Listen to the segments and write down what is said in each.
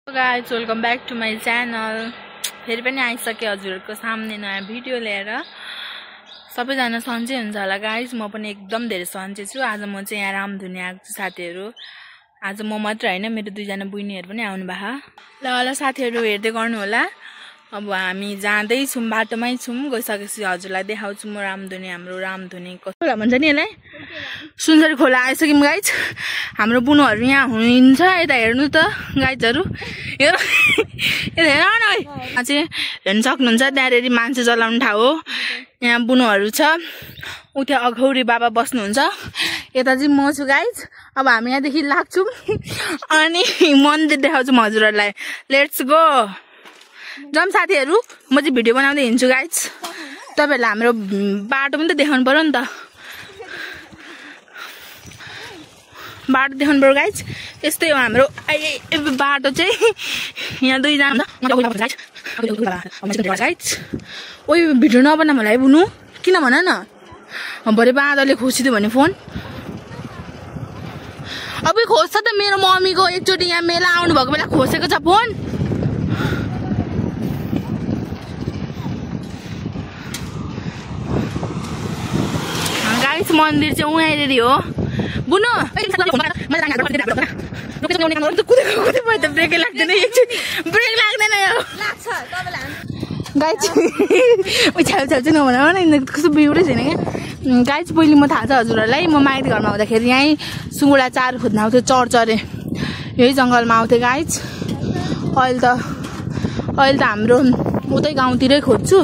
Guys welcome back to my channel. फेरि पनि आइसके हजुरहरूको सामने नयाँ भिडियो लिएर। सबैजना सन्चै हुन्छ होला गाइज, म पनि एकदम धेरै सन्चै छु। आज म चाहिँ यहाँ रामधुनी आएको छु साथीहरू। आज म मात्र होइन, मेरो दुईजना बहिनीहरू पनि आउनु भएको। ल साथीहरू हेर्दै गर्नु होला। अब हामी जाँदैछौँ, बाटोमै छौँ। गइसकेपछि हजुरलाई देखाउँछु म रामधुनी, हाम्रो रामधुनी कस्तो भन्छ नि यसलाई, सुनसरी खोला आइसक्यौँ गाइज। हाम्रो बुनुहरू यहाँ हुनुहुन्छ, यता हेर्नु त गाइजहरू, हेर हेर न है। चाहिँ हेर्नु सक्नुहुन्छ, त्यहाँनिर मान्छे जलाउने ठाउँ हो। यहाँ बुनुहरू छ, उता अघौरी बाबा बस्नुहुन्छ, यता चाहिँ म छु गाइज। अब हामी यहाँदेखि लाग्छौँ अनि मन्दिर देखाउँछु म हजुरहरूलाई। लेट्स गो, जाऊँ साथीहरू। म चाहिँ भिडियो बनाउँदै हिँड्छु गाइज। तपाईँहरूलाई हाम्रो बाटो पनि त देखाउनु पर्यो नि त, बाटो देखाउनु पर्यो गाइज। यस्तै हो हाम्रो बाटो चाहिँ। यहाँ दुईजना गाइज। ओइ भिडियो नबना मलाई बुनु, किन भन न, भरे बाँदरले खोसिदियो भने फोन। अब खोज्छ त, मेरो मम्मीको एकचोटि यहाँ मेला आउनु भएको बेला खोसेको छ फोन। गाइस मन्दिर चाहिँ उहाँनिर हो बुनु। ब्रेकै लाग्दैन, एकचोटि ब्रेक लाग्दैन गाइस। छेउछाउ चाहिँ नभन न, कस्तो बिउरै छैन क्या गाइस। पहिले म थाहा छ हजुरहरूलाई, म माइती घरमा आउँदाखेरि यहीँ सुँगुडा चार खोज्न आउँथ्यो, चरचरे यही जङ्गलमा आउँथ्यो गाइस। अहिले त हाम्रो उतै गाउँतिरै खोज्छु।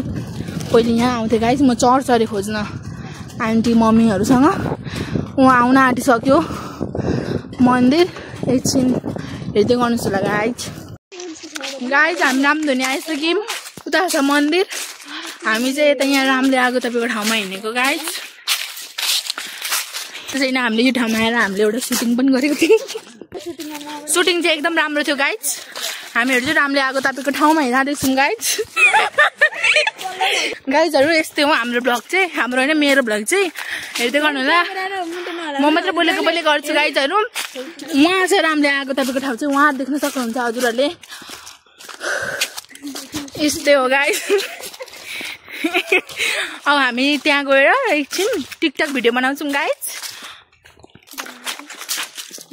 पहिले यहाँ आउँथेँ गाइस म चरचरे खोज्न, आन्टी मम्मीहरूसँग। उहाँ आउन आँटिसक्यो मन्दिर, एकछिन हेर्दै गर्नुहोस् होला गाइज। हामी रामधुनी आइसक्यौँ, उता छ मन्दिर। हामी चाहिँ यता यहाँ रामले आएको तपाईँको ठाउँमा हिँडेको गाइज। त्यसैले हामीले यो ठाउँमा आएर हामीले एउटा सुटिङ पनि गरेको थियौँ। सुटिङ चाहिँ एकदम राम्रो थियो गाइज। हामीहरू चाहिँ रामले आएको तपाईँको ठाउँमा हिँड्दैछौँ गाइज। गाइजहरू यस्तै हो हाम्रो भ्लग चाहिँ, हाम्रो होइन मेरो भ्लग चाहिँ। हेर्दै गर्नु होला, म मात्र बोलेको गर्छु गाइजहरू। उहाँ चाहिँ रामले आएको तपाईँको ठाउँ चाहिँ उहाँ देख्न सक्नुहुन्छ हजुरहरूले। यस्तै हो गाइज। अब हामी त्यहाँ गएर एकछिन टिकटक भिडियो बनाउँछौँ गाइज।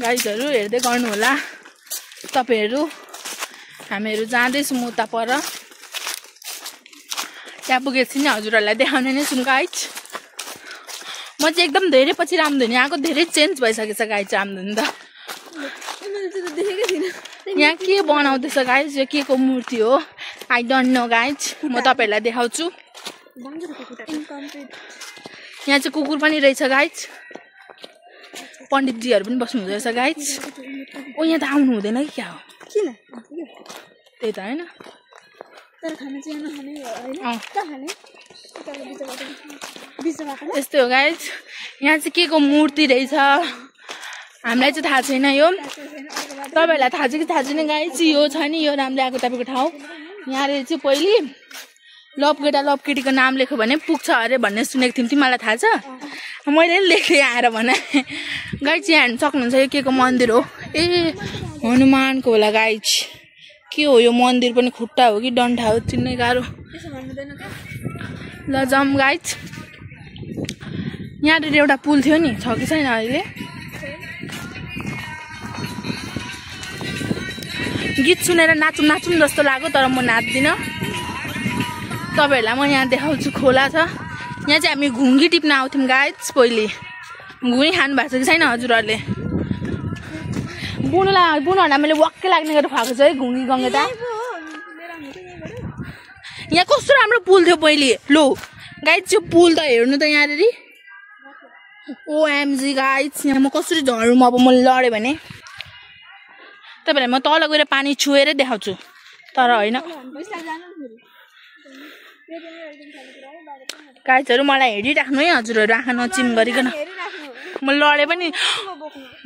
गाइजहरू हेर्दै गर्नु होला तपाईँहरू। हामीहरू जाँदैछौँ उता पर, त्यहाँ पुगेपछि नि हजुरहरूलाई देखाउने नै छौँ गाइज। म चाहिँ एकदम धेरै पछि रामधुनी आएको, धेरै चेन्ज भइसकेको छ गाइज रामधुनी त। यहाँ के बनाउँदैछ गाइज, यो के को मूर्ति हो आई डोन्ट नो गाइज, म तपाईँहरूलाई देखाउँछु। यहाँ चाहिँ कुकुर पनि रहेछ गाइज, पण्डितजीहरू पनि बस्नु हुँदो रहेछ गाइज। ओ यहाँ त आउनु हुँदैन कि क्या हो, किन त्यही त होइन। यस्तै हो गाइज। यहाँ चाहिँ के को मूर्ति रहेछ हामीलाई चाहिँ थाहा छैन, यो तपाईँहरूलाई थाहा छ कि थाहा छैन गाइज। यो छ नि यो रामले आएको तपाईँको ठाउँ, यहाँले चाहिँ पहिले लपकेटा लपकेटीको नाम लेख्यो भने पुग्छ अरे भन्ने सुनेको थियौँ। तिमीलाई थाहा छ? मैले नि लेखेँ आएर भने गाइज। यहाँ हेर्नु सक्नुहुन्छ यो के को मन्दिर हो, ए हनुमानको होला गाइज। के हो यो मन्दिर पनि, खुट्टा हो कि डन्ठा हो चिन्नै गाह्रो। ल जाऊँ गाइज। यहाँनिर एउटा पुल थियो नि, छ कि छैन अहिले? गीत सुनेर नाचौँ जस्तो लाग्यो, तर म नाच्दिनँ। तपाईँहरूलाई म यहाँ देखाउँछु, खोला छ यहाँ चाहिँ। हामी घुङ्गी टिप्न आउँथ्यौँ गाइज पहिले। घुइँ खानु भएको छ कि छैन हजुरहरूले? बुनुहरूलाई मैले वाक्कै लाग्ने गरेर खुवाएको छु है घुङ्गी गङ्गेटा। यहाँ कस्तो राम्रो पुल थियो पहिले। लो गाइज त्यो पुल त हेर्नु त यहाँनिर, ओएमजी गाइज। यहाँ म कसरी झर्नु, अब म लडेँ भने तपाईँलाई म तल गएर पानी छुएरै देखाउँछु, तर होइन गाइजहरू। मलाई हेरिराख्नु है हजुरहरू, आँखा नचिम गरिकन। म लडेँ पनि,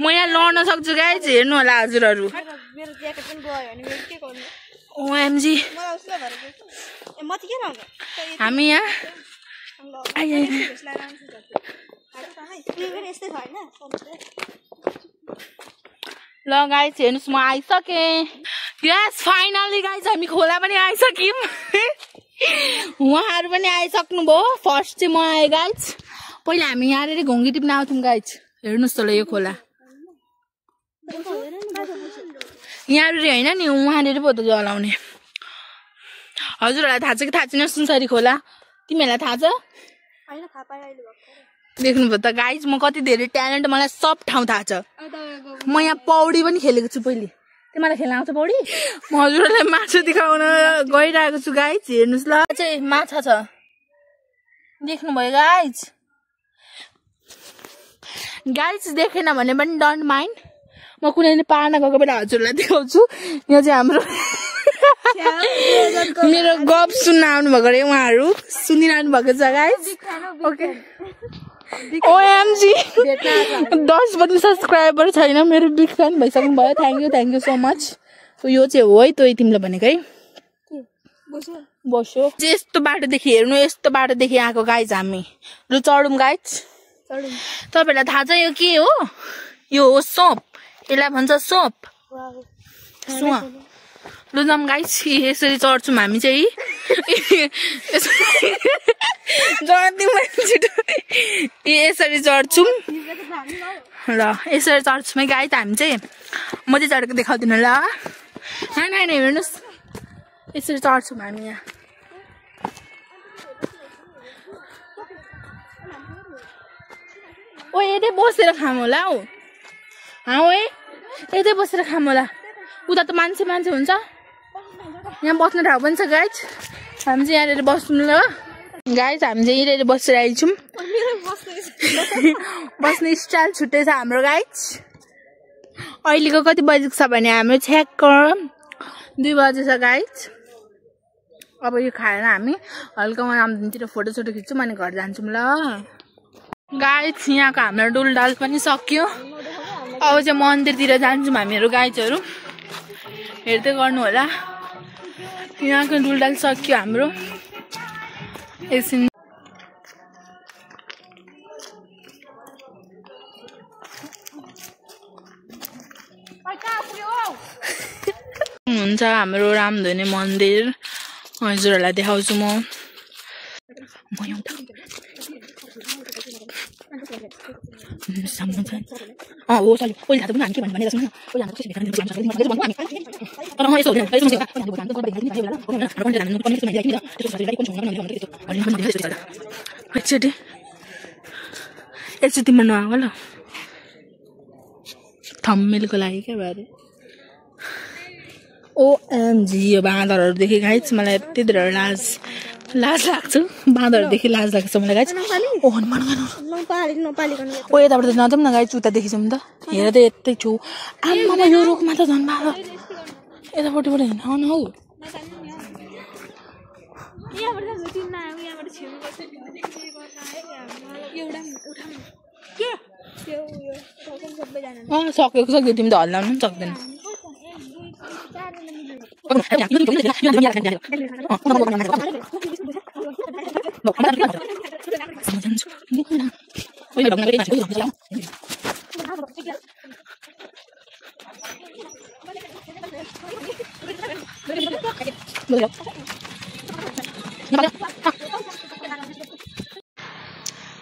म यहाँ लड्न सक्छु गाइज, हेर्नु होला हजुरहरू। ओएमजी हामी यहाँ ल गाइस हेर्नुस् म आइसकेँ। यस फाइनली गाइस हामी खोला पनि आइसक्यौँ। उहाँहरू पनि आइसक्नु भयो। फर्स्ट चाहिँ म आएँ गाइस। पहिला हामी यहाँनिर घुङ्गी टिप्न आउँथ्यौँ गाइस। हेर्नुस् त ल यो खोला यहाँनिर होइन नि उहाँनिर पो त जलाउने। हजुरहरूलाई थाहा छ कि थाहा छैन सुनसरी खोला? तिमीहरूलाई थाहा छ? देख्नुभयो त गाइज म कति धेरै ट्यालेन्ट। मलाई सब ठाउँ थाहा छ। म यहाँ पौडी पनि खेलेको छु पहिले। तिमीलाई खेल्न आउँछ पौडी? म हजुरहरूलाई माछा देखाउन गइरहेको छु गाइज। हेर्नुहोस् ल चाहिँ माछा छ देख्नुभयो गाइज। गाइज देखेन भने पनि डोन्ट माइन्ड। म कुनै पार्न गएको बेला हजुरलाई देखाउँछु। यहाँ चाहिँ हाम्रो मेरो गफ सुन्न आउनु भएको अरे उहाँहरू सुनिरहनु भएको छ गाइज। ओके ओएमजी 10 पनि सब्सक्राइबर छैन। मेरो बिग फ्यान भइसक्नु भयो। Thank you so much. यो चाहिँ हो है तँ तिमीले भनेको है बस्यो। यस्तो बाटोदेखि हेर्नु यस्तो बाटोदेखि आएको गाइज हामी। लु चढौँ गाइज। तपाईँहरूलाई थाहा छ यो के हो? यो हो सोप। यसलाई भन्छ सोप। लु जाऊँ गाइस। यसरी चढ्छौँ हामी चाहिँ। यसरी चढ्छौँ ल। यसरी चढ्छौँ है गाइस हामी चाहिँ। म चाहिँ चढेको देखाउँदिनँ ल। होइन हेर्नुहोस् यसरी चढ्छौँ हामी यहाँ। ओ यतै बसेर खाऊँ होला हौ। यतै बसेर खाऊँ होला। उता त मान्छे हुन्छ। यहाँ बस्ने ठाउँ पनि छ गाइज। हामी चाहिँ यहाँनिर बस्नु ल गाइज। हामी चाहिँ यहाँनिर बसेर आइछौँ। बस्ने स्टाइल छुट्टै छ हाम्रो गाइज। अहिलेको कति बजेको छ भने हाम्रो ठ्याक्क 2 बजे छ गाइज। अब यो खाएर हामी हल्का रामधुनतिर फोटोसोटो खिच्छौँ अनि घर जान्छौँ ल गाइज। यहाँको हाम्रो डुलडाल पनि सक्यो। अब चाहिँ मन्दिरतिर जान्छौँ हामीहरू गाइजहरू। हेर्दै गर्नु होला। यहाँको डुलडाल सक्यो हाम्रो। एकछिन हुन्छ हाम्रो रामधुनी मन्दिर हजुरहरूलाई देखाउँछु म। हो सरी पहिला थाहा पनि हामी के भन्ने सुन एकचोटि नआएको ल थम्मेलको लागि क्या बारे। ओएमजी यो बाँदरहरू देखेँ गाइज। मलाई यति धेरै लाज लाग्छ। बाँदरहरूदेखि लाज लाग्छ मलाई गाइज। ओ यताबाट त नजाउँ न गाइज। उता देखिजाउँ त। हेर त यतै छु आम्मा यो रुखमा त झन् बाँदर। यतापट्टिबाट हिँड्न हौ। सकेको तिमी त हल्लाउनु पनि सक्दैन।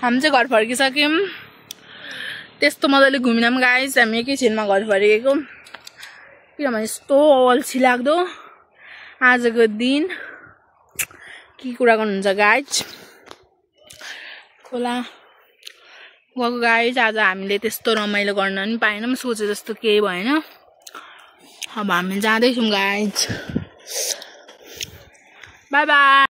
हामी चाहिँ घर फर्किसक्यौँ। त्यस्तो मजाले घुमिनौँ गाइस। हामी एकैछिनमा घर फर्केको किनभने यस्तो अल्छी लाग्दो आजको दिन। के कुरा गर्नुहुन्छ गाइस। खोला गएको गाइस। आज हामीले त्यस्तो रमाइलो गर्न पनि पाएनौँ। सोचे जस्तो केही भएन। अब हामी जाँदैछौँ गाइस। By by.